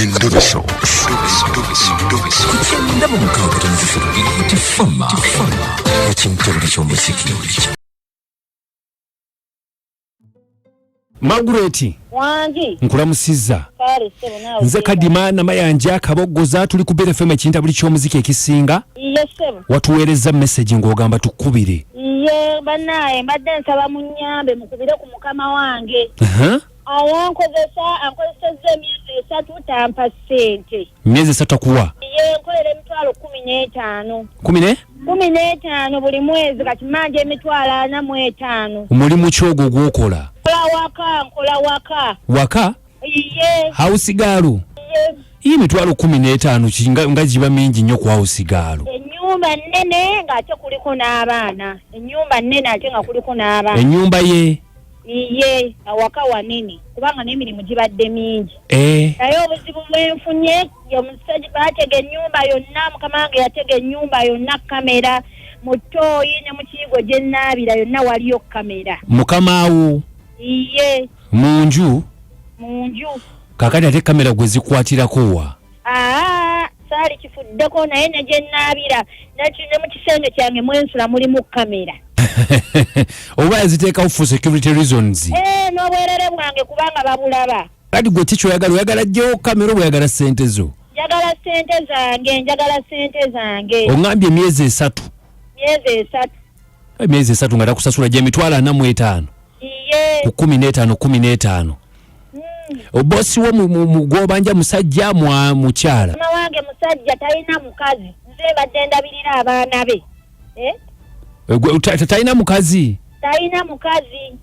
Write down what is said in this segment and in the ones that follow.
Endobeso. Ku kyenda mu mukaaga tono tifama ekintabuli ky'omuziki. Margaret. Wangi. Nkulamusizza. Kale ssebo naawe. Nze Kadima Namayanja Kaboggoza, tuli ku Beat FM ekintabuli ky'omuziki ekisinga. Iye ssebo. Watuweerezza message ng'ogamba tukubire. Iye bannaaye, mbadde nsaba munnyambe mukubire ku mukama wange. Ayankozesa, ankozesezza emyezi 3, tampa ssente. Myezi 3 akuwa? Iye, nkolera 150,000. Kumi ne? 15 buli mwezi, kati manja 45,000. Mulimu ki ogwo gw'okola? Nkola waka, nkola waka. Waka? Iye. House girl? Iye. Iyi 15,000 ki nga giba mingi nnyo ku house girl. Ennyumba nnene ng'ate kuliko n'abaana. Ennyumba nnene ate nga kuliko n'abaana. Ennyumba ye? Iye, awaka wanene kubanga n'emirimu gibadde mingi. Naye obuzibu bwe nfunye, omusajja baatega ennyumba yonna, mukama wange yatega ennyumba yonna kamera, mu ttooyi ne mu kiyigo gye nnaabira yonna waliyo kamera. Mukamaawo? Iye. Mu nju? Mu nju. Kaakati ate kamera gwe zikwatirako wa? Aa, saali kifuddeko, naye ne gye nnaabira ne mu kisenge kyange mwensula mulimu kamera. Oba yaziteekawo for security reasons? N'obwerere bwange kubanga babulaba. Kati gwe ki kyoyagala? Oyagala ggyewo kamera oba oyagala ssente zo? Njagala ssente zange, njagala ssente zange. Oŋŋambye emyezi 3? Myezi 3. Emyezi 3 nga takusasula, gye 45,000. Iye. Ku 15 15. Obosi wo gw'obanja musajja mwa mukyala? Mama wange musajja, talina mukazi, nze mbadde ndabirira abaana be. Gwe, talina mukazi? Talina mukazi.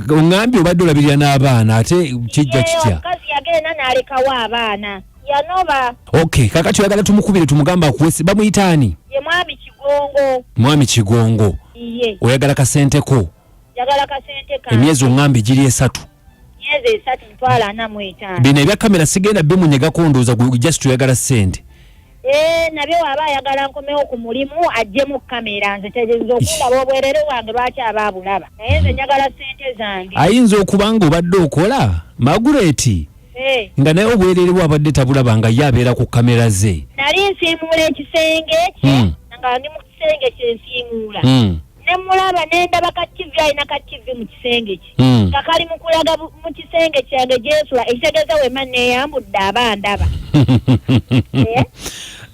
Oŋŋambye obadde olabirira n'abaana, ate kijja Ye, kitya? Omukazi yagenda n'alekawo abaana, yanoba. Okay, kakati oyagala tumukubire tumugamba akuwesi. Bamuyita ani? Ye mwami Kigongo. Mwami Kigongo. Iye. Oyagala kasente ko? Njagala kasente kange. Emyezi oŋŋambye giri 3. Myezi 3, 45,000. Bino ebya kamera sigenda bimunyegako, ndowooza gwe just oyagala ssente. Nabyo waaba ayagala nkomewo ku mulimu aggyemu kamera, nze tegeeza okundaba obwerere bwange lwaki aba abulaba, naye nze njagala ssente zange. Ayinza okuba nga obadde okola, Margaret, nga naye obwerere bwe abadde tabulaba, nga ye abeera ku kamera ze. Nali nsiimuula ekisenge kye, nga ndi mu kisenge kye nsiimuula, ne mulaba ne ndaba ka TV, alina ka TV mu kisenge kye, nga kali mu kulaga mu kisenge kyange gyensula, ekitegeeza wema neeyambudde aba ndaba.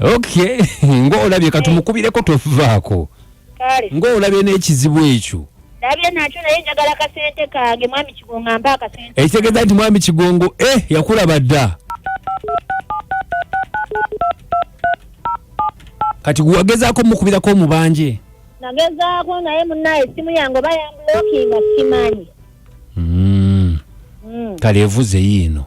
Okay, ng'olabye, katumukubireko, tovaako. Kale. Ng'olabye n'ekizibu ekyo. Ndabye nakyo, naye njagala kasente kange. Mwami Kigongo ampa akasente. Ekitegeeza nti mwami Kigongo yakulaba dda. Kati gwe wagezaako mukubirako omubanje? Nagezaako, naye munnaye essimu yange oba yambulokinga, simanyi. Kale evuze yiino.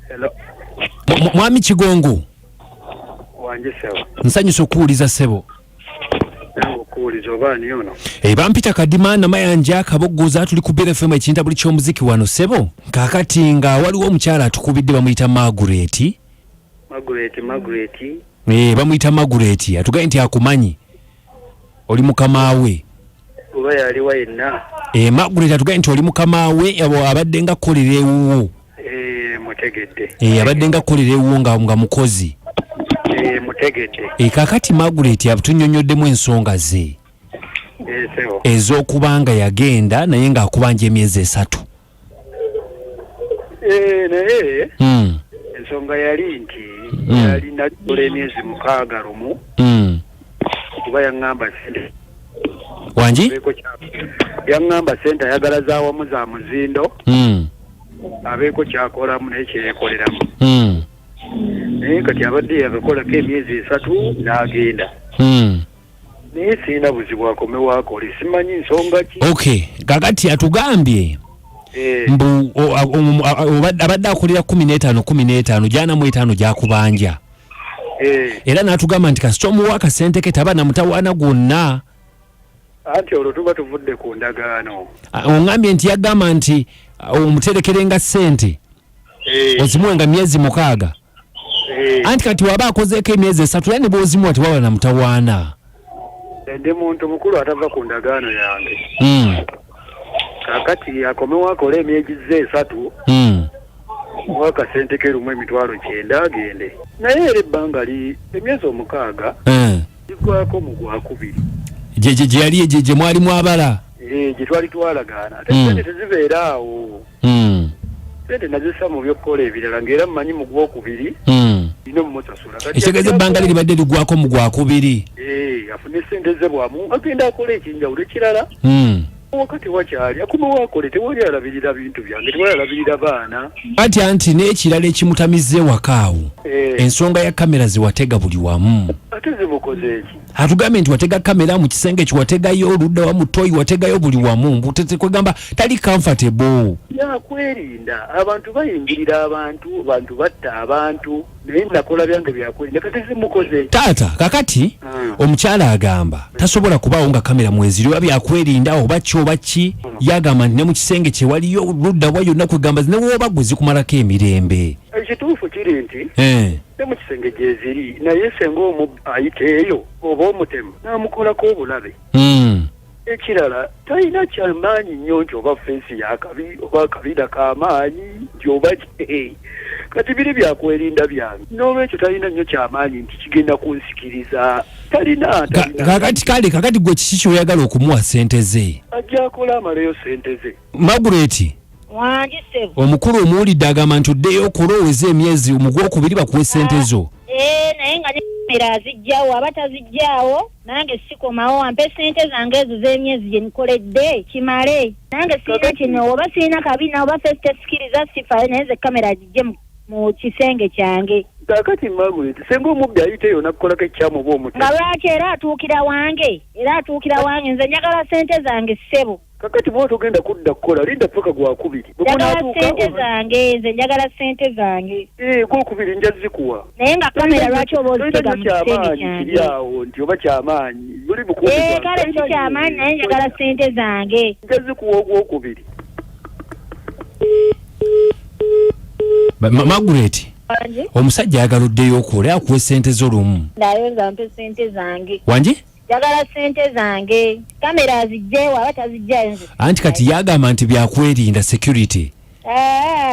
Hello. Mwami Kigongo. Wange ssebo. Nsanyusa okuwuliza, ssebo. Nange okuwuliza. Oba ani ono? Bampita Kadima Namayanja Kaboggoza, tuli ku Beat FM ekintabuli ky'omuziki wano, ssebo. Kaakati nga waliwo omukyala atukubidde, bamuyita Margaret. Margaret, Margaret. Bamuyita Margaret, atugambye nti akumanyi, oli mukama we. Oba yaliwa yenna? Margaret atugambye nti oli mukama we, abo abadde nga akolera ewuwo. Mutegedde. Abadde nga akolera ewuwo nga mukozi. Mutegedde. Kaakati Margaret atunyonyoddemu ensonga ze Ssebo. ez'okuba nga yagenda naye ng'akubanja emyezi 3. Naye ensonga yali nti yali nalikola emyezi 6 lumu, kuba yaŋŋamba sente Wangi? abeeko yaŋŋamba sente ayagala zawamu za muzindo, abeeko kyakolamu naye kyeyekoleramu. Naye kati abadde yakakolako emyezi 3 n'agenda, naye sirina buzibu, akomewo akole, simanyi nsonga ki. Okay, kakati atugambye mbu abadde akolera 15 15, gyana mu etaano gyakubanja. Era n'atugamba nti kasita omuwa akasente ke taba na mutawaana gwonna. Anti olwo tuba tuvudde ku ndagaano. Oŋŋambye nti yagamba nti omuterekerenga ssente ozimuwenga myezi 6. Anti kati waba akozeeko emyezi 3 era ne bw'ozimuwa tewaba na mutawaana. Ndi muntu mukulu atava ku ndagaano yange. Kaakati akomewo akole emyezi ze 3. Muwe akasente ke lumu 90,000 agende. Naye era ebbanga li emyezi 6 ligwako mu gwakubiri. Gye yali gye mwali mwabala. Gye twali twalagaana. Ate ssente tezibeera awo. Ssente nazissa mu by'okukola ebirala ng'era mmanyi mu gwokubiri. Nina omumusasula. Kati Ekitegeeza ebbanga lye libadde ligwako mu gwakubiri. Afune ssente ze bwamu agenda akola ekinjawulo ekirala. Wakati wakyali akomewo akole, tewali alabirira bintu byange, tewali alabirira baana. Anti anti n'ekirala ekimutamizza ewaka awo, ensonga ya kamera ze watega buli wamu. Ate zimukoze eki? Atugambye nti watega kamera mu kisenge kye wategayo, oludda wa mu toyi wategayo buli wamu. Mbu kwegamba tali comfortable. Byakwerinda, abantu bayingirira abantu, abantu batta abantu, naye nakola byange byakwerinda, kati zimukoze eki? Taata, kakati omukyala agamba tasobola kubaawo nga kamera mweziri, oba byakwerinda oba ki oba ki. Yagamba nti ne mu kisenge kye waliyo ludda wa yonna, kwegamba ne w'oba gwe zikumalako emirembe. Ekituufu kiri nti ne mu kisenge gyeziri, naye senga omu ayita eyo oba omutemu n'amukolako obulabe. Ekirala talina kyamaanyi nnyo nti oba fensi yakabi oba akabina k'amaanyi nti oba ki. Kati biri byakwerinda byange, n'olwekyo talina nnyo kyamaanyi nti kigenda kunsikiriza. Talina, talina. Kakati kale, kakati gwe kiki ky'oyagala okumuwa ssente ze? Ajja akola amaleyo ssente ze. Margaret. Wangi ssebo. Omukulu omuwulidde agamba nti oddeyo okole oweze emyezi mu gwokubiri bakuwe ssente zo. Naye nga ne kamera azijjawo, aba tazijjaawo nange sikomawo, ampe ssente zange ezo z'emyezi gye nkoledde kimale. Nange sirina kino, oba sirina kabina, oba ffe tesikiriza sifaayo, naye nze kamera agijje mu kisenge kyange. Kaakati Margaret, senga omubbi ayita eyo n'akukolako ekyamu oba omutemu. Nga lwaki era atuukira wange, era atuukira wange, nze njagala ssente zange ssebo. Kakati bw'oba togenda kudda kukola, linda paka gwakubiri. Bwe Njagala gunaatuuka ssente oba- zange, nze njagala ssente zange. Gwokubiri nja zikuwa. Naye nga kamera lwaki oba ozitega mu Tolina kisenge kyamaanyi kyange? kiri awo nti oba kyamaanyi. Buli bukuumi bwange. Kale si Tolina kyamaanyi, naye njagala ssente zange. Nja zikuwa ogwokubiri. Margaret, Wangi? omusajja ayagala oddeyo okole akuwe ssente zo lumu. Ndayo nze ampe ssente zange. Wangi? Njagala ssente zange. Kamera azijjeewo, aba tazijjayo nze. Anti kati yagamba nti byakwerinda security.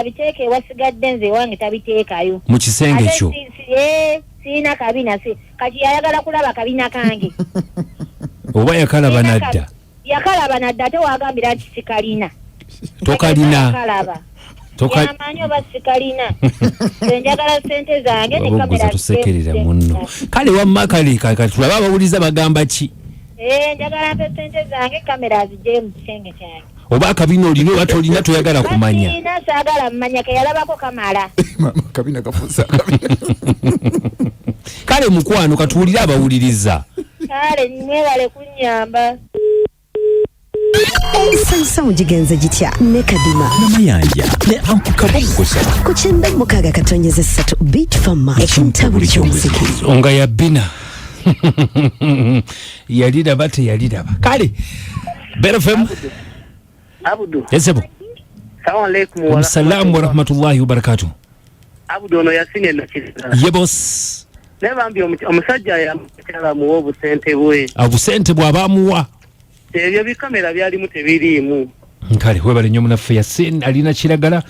Biteeke ewasigadde nze ewange tabiteekayo. Mu kisenge Ate kyo. sirina kabina, kati ayagala kulaba kabina kange. Oba yakalaba Sirina nadda. yakalaba nadda, ate wagambira nti sikalina. Tokalina. Yakalaba. Yamanyi oba sikalina. Nze njagala ssente zange ne Oba kamera oguza tusekerera aziteeke. munno. Kale wamma kale, kale tulabe abawuliza bagamba ki? Njagala mpe ssente zange, kamera azigye mu kisenge kyange. Oba akabina olina oba tolina toyagala kumanya. Sirina, saagala mmanya, ke yalabako kamala. Mama, akabina kafuuse akabina. Kale mukwano katuwulire abawuliriza. Kale mwebale kunnyamba. Ensanyusa mugigenze gitya ne Kadima. Namayanja ne Uncle Kabogoza. Ku 96.3 Beat Fama, ekintabuli ky'omuziki. Nga ya bina. Yaliraba teyaliraba. Kale Bell FM. Abdu. Yesebo. Salamu alaikum wa Assalamu wa rahmatullahi wa barakatuh. Abdu ono yasinye na kirala. Ye boss. Naye bambi omusajja yamukyala amuwa obusente bwe. Obusente bw'aba amuwa. Ebyo bikamera byalimu tebiriimu. Kale webale nnyo munaffe Yasin alina kiragala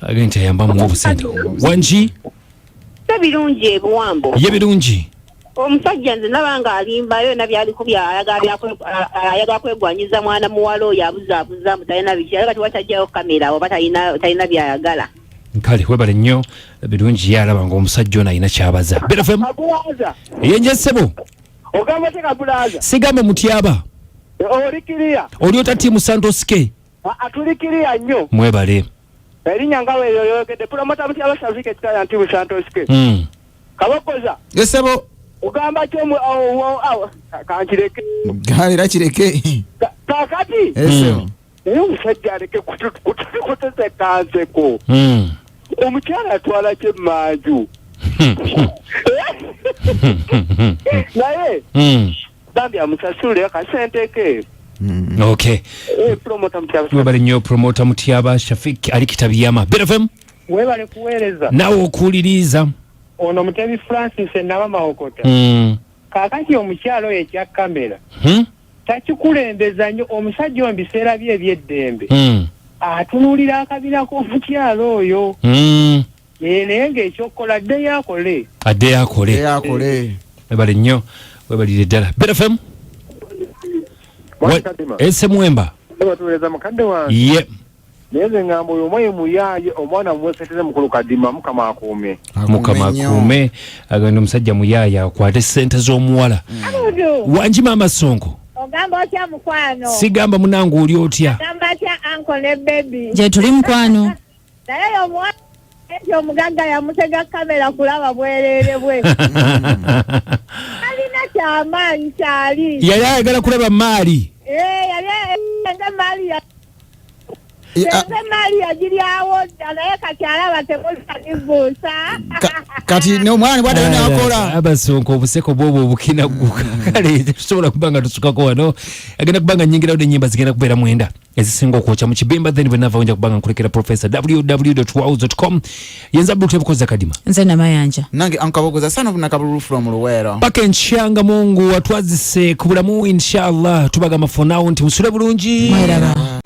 agenda nti ayamba amuwa obusente. Wangi? Ye birungi ebiwambo. Ye birungi. Omusajja nze ndaba nga alimbayo na byaliko bya ayagala kwegwanyiza mwana muwala oyo abuzaabuza mbu talina biki. Kati watajjayo kamera oba talina byayagala. Kale webale nnyo birungi ye alaba ng'omusajja ono alina ky'abaza. Bell FM. Kabulaza. Ye nje ssebo. Ogamba otya Kabulaza? Sigamba mutyaba. Oli kiriya. Oli ota ttiimu Santos K? Tuli kiriya nnyo. Mwebale. Erinnya nga bwe lyoyogedde, promota mutyaba Safika ekitala nti Santos K. Kabogoza. Ye ssebo. Ogamba ki omu-, awo, awo, awo, kankireke. Era kireke. Kaakati? Ye ssebo. Naye omusajja aleke kutuseka nseko. Omukyala atwala ki emmanju? Naye bambi amusasule akasente ke. Okay. Eh, promoter Mutyaba. Webale nnyo promoter Mutyaba Shafik ali Kitabiyama. Better FM. Webale kuweereza. Nawe okuwuliriza. Ono Mutebi Francis Naba Mawokota. Kaakati omukyalo oyo ekya kamera takikulembeza nnyo. Omusajja oyo mu biseera bye eby'eddembe atunuulira akabina k'omukyalo oyo. Naye ng'ekyokukola addeyo akole. Addeyo akole. Addeyo akole. Webale nnyo, webalire ddala. Better FM. Ese Mwemba. Batuweereza mukadde wange. Ye. Naye nze ngamba oyo omwayi muyaaye, omwana mumweseteze mukulu Kadima, Mukama akuume. Mukama akuume. Agenda omusajja muyaaya akwate sente z'omuwala. Wangi maama Sonko. Ogamba otya mukwano? Sigamba munange, oli otya? Ogamba atya uncle ne baby? Gye tuli mukwano. Naye omuwala nti omugagga yamutega kamera kulaba bwereere bwe. Alina kyamaanyi kyali. Yali ayagala kulaba maali. Eh, yali enze maali ya enze maali yagiryawo dda, naye kati alaba temulanibuusa. Kati n'omwana bwaddayo n'akola. Abasonko obuseko bwobwo obukinagguka. Kale tetusobola kuba nga tusukako wano, agenda kuba nga nyingirawo n'ennyimba zigenda kubeera 9 ezisinga okwokya mu kibimba. Then bwe nava nja kuba nga nkulekera professor www.wows.com. Yenza Abdul Kadima. Nze Namayanja. Nange ankabogoza sana bunakabululu from Luweero. Paka enkyanga Mungu atwazise ku bulamu, inshallah. Tubagamba for now nti musule bulungi. Mweraba.